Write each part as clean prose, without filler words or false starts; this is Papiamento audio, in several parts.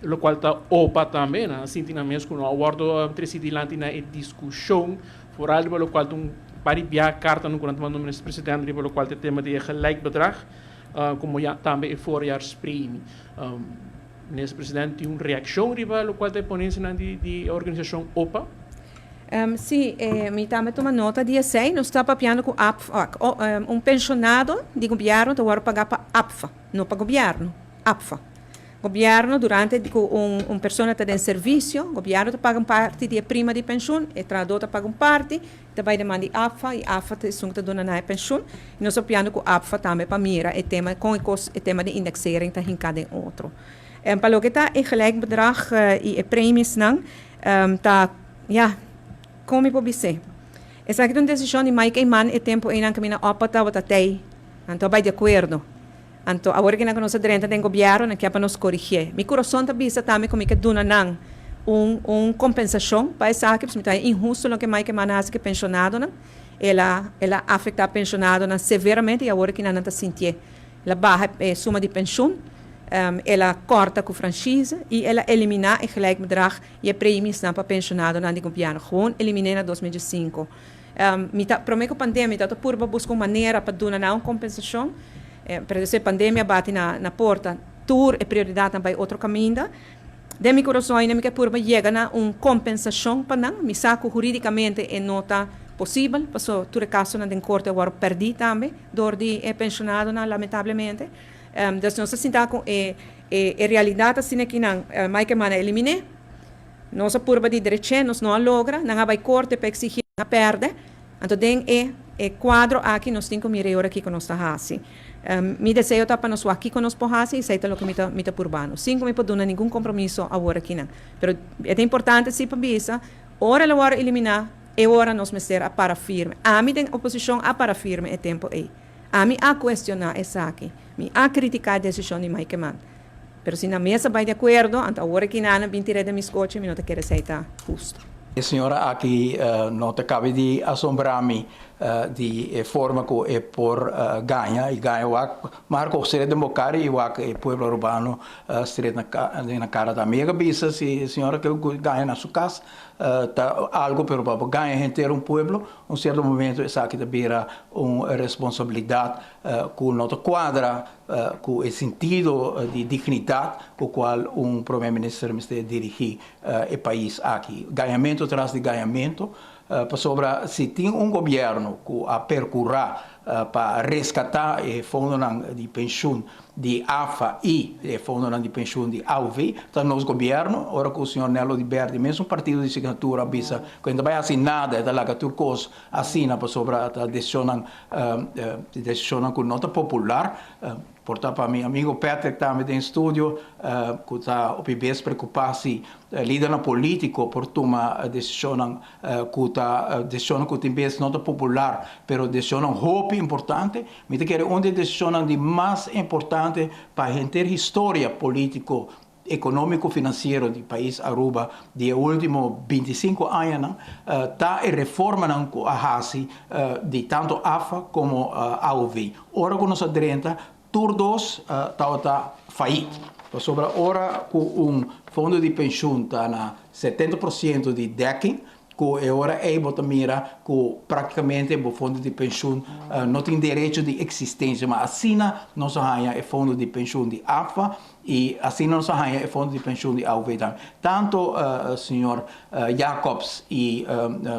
Locual ta OPA tambe, nan a sinti nan mes cu no a wordo treci dilanti na e discusion, vooral riba locual ta un par di bia cartanan cu nan ta manda Minister President riba locual ta e tema di e gelijk bedrag, como ya tambe e voorjaarspremie. Minister President tin un reaccion riba locual ta e ponencianan di e organisacion OPA? Si, mi tambe tuma nota di esey. Nos ta papiando cu APFA, un pensionado di gobierno ta wordo paga pa APFA, no pa gobierno, APFA. Gobierno durante di cu un persona ta den servicio, gobierno ta paga un parti di e prima di pensioen, e trahador ta paga un parti, ta bay den man di APFA y APFA ta esun cu ta duna nan e pensioen. Y nos ta papiando cu APFA tambe pa mira e tema con e cos e tema di indexering ta hinca den otro. Pa loke ta e gelijk bedrag y e premiesnan ta ya con mi por bis'e? Esaki ta un decision di Mike Eman e tempo eynan caminda OPA tabata tey, anto a bay di acuerdo. Anto awor kinan ku nos a drenta den gobièrnu nan ke pa nos korigié. Mi kurason ta bisa tambe ku mi ke duna nan un un kompensashon pa esaki, pasobra mi ta haña inhusto loke Mike Eman a hasi ku e penshonadonan. El a el a afektá penshonadonan severamente i awor kinan nan ta sintié. El a baha e suma di penshun, el a kòrta ku franchise i el a eliminá e gelijkbedrag i e premisnan pa penshonadonan di gobièrnu. Gewoon eliminé na 2005. Mi ta, promé ku pandemia mi tabata purba buska un manera pa duna nan un kompensashon, pero despues pandemia bati na na porta, tur e prioridatnan bai otro kaminda. Den mi kurason ainda mi ke purba yega na un kompensashon pa nan. Mi sa ku hurídikamente e no ta posibel, paso tur e kasonan den korte a wòrdu pèrdí tambe dor di e penshonadonan lamentablemente. Dus nos ta sinta ku e e realidat asina ki nan Mike Eman a eliminé. Nos a purba di dreché, nos no a logra. Nan a bai korte pa eksigí, nan a pèrdè. Anto den e e kuadro aki nos tin ku mira e ora kiko nos ta hasi. Mi deseo ta pa nos wak kiko nos por hasi, esei ta loke mi ta mi ta purbando. Sin ku mi por duna ningun kompromiso awor akinan. Pero e ta importante si pa bisa, ora el a wòrdu eliminá, e ora nos mester a para firme. Ami den oposishon a para firme e tempu ei. Ami a kuestioná esaki. Mi a kritiká e desishon di Mike Eman. Pero si nan mes a bai di akuerdo, anto awor aki nan a bin tira den mi skochi, mi no ta kere esei ta husto. E señora aki no ta cabe di asombra mi di e forma cu e por gaña y gaña wak Marco stret den bo cara y wak e pueblo Arubano stret den na cara tambe. Mi a bisa si e señora ke gaña na su cas ta algo pero pa bo gaña henter un pueblo un cierto momento esaki ta bira un responsabilidad cu no ta cuadra cu e sentido di dignidad cu cual un Prome Minister mester dirigi e pais aki. Gañamento tras di gañamento, pasobra si tin un gobierno cu a percura pa rescata e fondonan di pensioen di AFA y e fondonan di pensioen di AOV, ta nos gobierno. Ora cu señor Nello di Berdi, mesun partido di signatura, a bisa cu e no ta bay haci nada, e ta laga tur cos asina pasobra ta decisionnan decisionnan cu no ta popular. Por ta pa mi amigo Patrick tambe den studio cu ta hopi bes preocupa si lidernan politico por tuma decisionnan cu ta decisionnan cu tin bes no ta popular pero decisionnan hopi importante. Mi ta kere un di e decisionnan di mas importante pa henter historia politico economico financiero di pais Aruba di e ultimo 25 añanan ta e reformanan cu a haci di tanto AFA como AOV. Ora cu nos a drenta tur dos tabata faillit pasobra ora cu un fondo di pensioen ta na 70% di dekking cu e ora ey bo ta mira cu practicamente bo fondo di pensioen no tin derecho di existencia ma asina nos a haya e fondo di pensioen di AFA y asina nos a haya e fondo di pensioen di AOV tambe. Tanto señor Jacobs y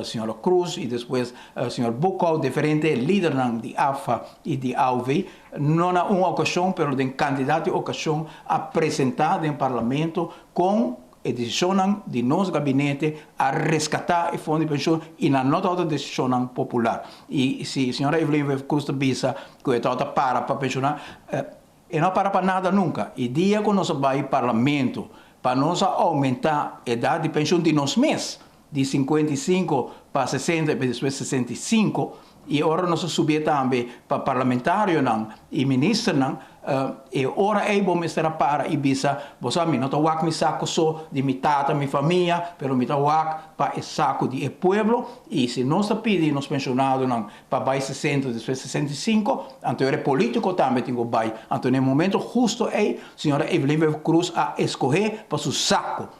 señora Croes y despues señor Boekhoudt, diferente lidernan di AFA y di AOV no na un ocasion pero den cantidad di ocasion a presenta den parlamento con E desishonnan di nos gabinete a reskatá e fondo di penshon i nan no tabata desishonnan popular. I si señora Evelyn Wever-Croes ta bisa ku e tabata para pa penshoná, e no a para pa nada nunka. E dia ku nos a bai parlamento pa nos a oumentá edat di penshon di nos mes di 55 pa 60 i despues 65. I ora nos a subié tambe pa parlamentarionan i ministernan, e ora ei bo mester a para i bisa, Bo sa, mi no ta wak mi saku so di mi tata, mi famia, pero mi ta wak pa e saku di e pueblo. I si nos ta pidi nos penshonadonan pa bai 60, despues 65, anto e politico tambe tin cu bai. Anto na e momento husto ey, señora Evelyn Wever-Croes a escoge pa su saco.